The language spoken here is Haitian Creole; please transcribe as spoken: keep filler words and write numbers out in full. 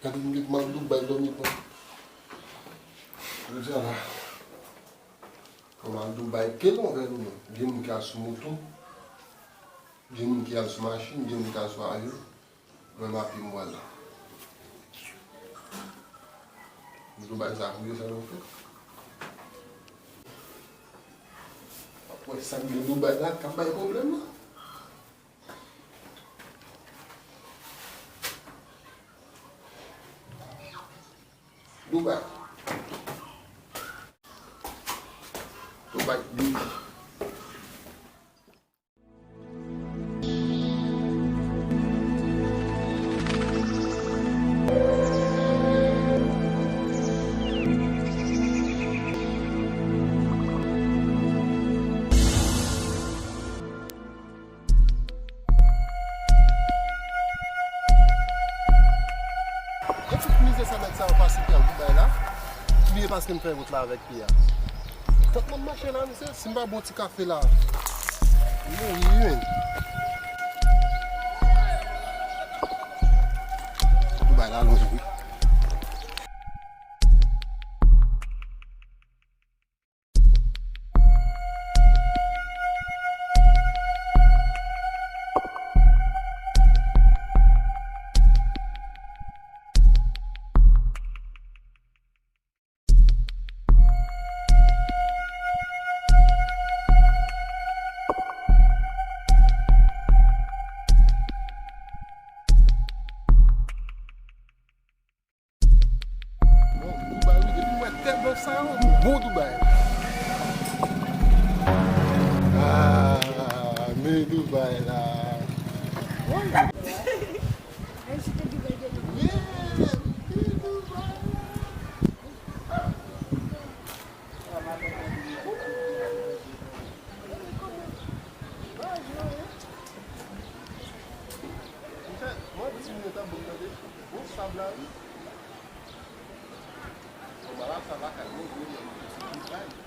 Gade m ret mal Dubai dòmi pran. Jodi a la, pou m al Dubai, ke lonvè nou menm. Gen moun ki al sou moto, gen moun ki al sou machin, gen moun ki al sou avyon. Mwen m a pye m pral la. Dubai sa pou yo sa nou fè. W ap wè sa k gen Dubai la k ap bay pwoblèm la. Dubai. Dubai, Dubai. E tout mizè sa nèg sa yo pase pou y al Dubai la. Bliye paske m fè wout la avèk pye a. Tèt mwen mache la, misye, si m pa bon ti kafe la, m mouri wi menn. Dubai la long wi. Bon, Dubai wi, depi m wè tèt bòs sa yo, m bon Dubai. Ah, men Dubai la. Woy. Yeah, men Dubai. Mwen di moun yo ta bon tande. Bon sab la wi. Bon, ba la sa lakay mwen, mwen, mwen.